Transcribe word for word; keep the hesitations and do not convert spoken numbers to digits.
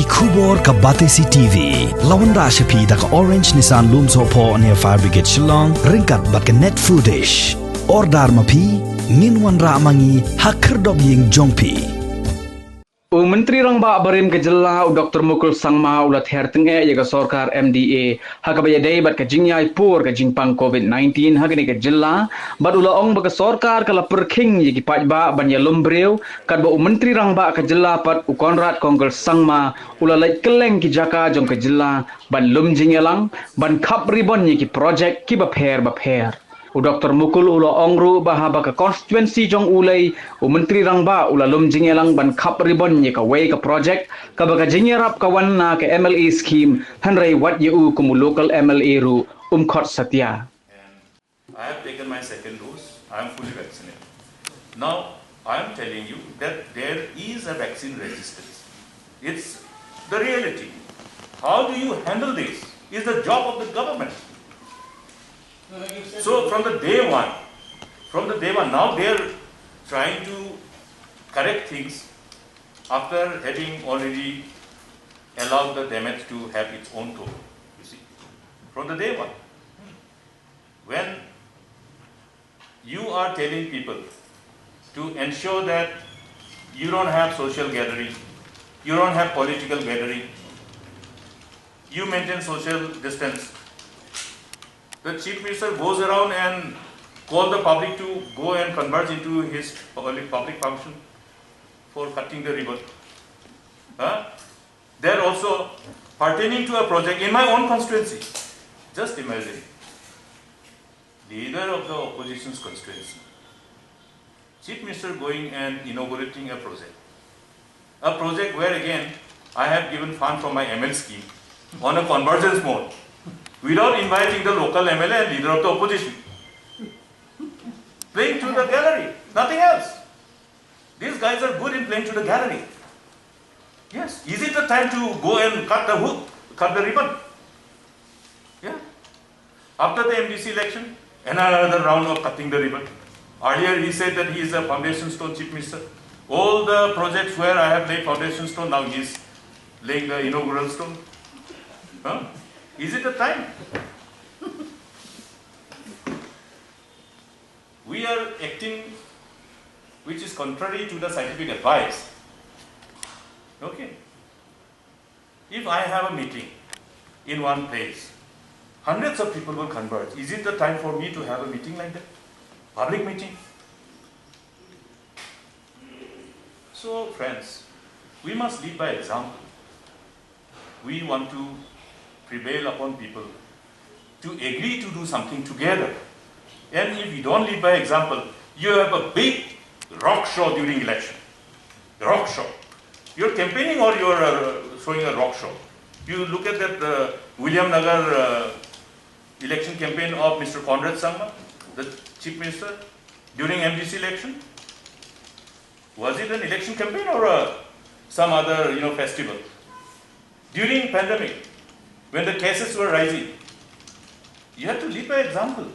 Khubor ka Batesi T V. La wanrah sha phi da ka Orange Nissan Lumsohphoh near Fire Brigade Shillong, ryngkat bad ka Net Foodish. Order ma phi, ngin wanrah ma ngi ha khyrdop ïing jong phi. U Myntri Rangbah barim ka jylla, u Doktor Mukul Sangma, u la ther tyngeh ïa ka sorkar M D A ha kaba ïadei bad ka jingïaipor ka jingpang covid nineteen ha kane ka jylla, bad u la ong ba ka sorkar ka la pyrkhing ïa ki paidbah ban ïalum briew, katba u Myntri Rangbah ka jylla pat, u Conrad Kongkal Sangma, u la leit kylleng ki jaka jong ka jylla ban lum jingïalang, ban khap ribon ïa ki projek kiba pher bapher. U Doktor Mukul u la ong ruh ba haba ka constituency jong u lei, u Myntri Rangbah u la lum jingïalang ban khap ribon ïa kawei ka projek, kaba ka jingïarap ka wan na ka M L A scheme, hynrei wat ïa u kum u local M L A ruh um khot satia. And I have taken my second dose. I am fully vaccinated. Now, I am telling you that there is a vaccine resistance. It's the reality. How do you handle this? Is the job of the government. So from the day one, from the day one, now they are trying to correct things after having already allowed the damage to have its own toll. You see, from the day one, when you are telling people to ensure that you don't have social gathering, you don't have political gathering, you maintain social distance. The chief minister goes around and call the public to go and converge into his public, public function for cutting the ribbon. Huh? They're also pertaining to a project in my own constituency. Just imagine. Leader of the opposition's constituency. Chief Minister going and inaugurating a project. A project where again I have given fund from my M L scheme on a convergence mode without inviting the local M L A and leader of the opposition. Playing to the gallery, nothing else. These guys are good in playing to the gallery. Yes, is it the time to go and cut the hook, cut the ribbon? Yeah. After the M D C election, another round of cutting the ribbon. Earlier he said that he is a foundation stone chief minister. All the projects where I have laid foundation stone, now he is laying the inaugural stone. Huh? Is it the time? We are acting which is contrary to the scientific advice. Okay? If I have a meeting in one place, hundreds of people will converge. Is it the time for me to have a meeting like that? Public meeting? So, friends, we must lead by example. We want to prevail upon people to agree to do something together. And if we don't lead by example, you have a big rock show during election. Rock show. You're campaigning or you're uh, showing a rock show. You look at that uh, William Nagar uh, election campaign of Mister Conrad Sangma, the chief minister, during M D C election. Was it an election campaign or uh, some other, you know, festival? During pandemic, when the cases were rising, you have to lead by example.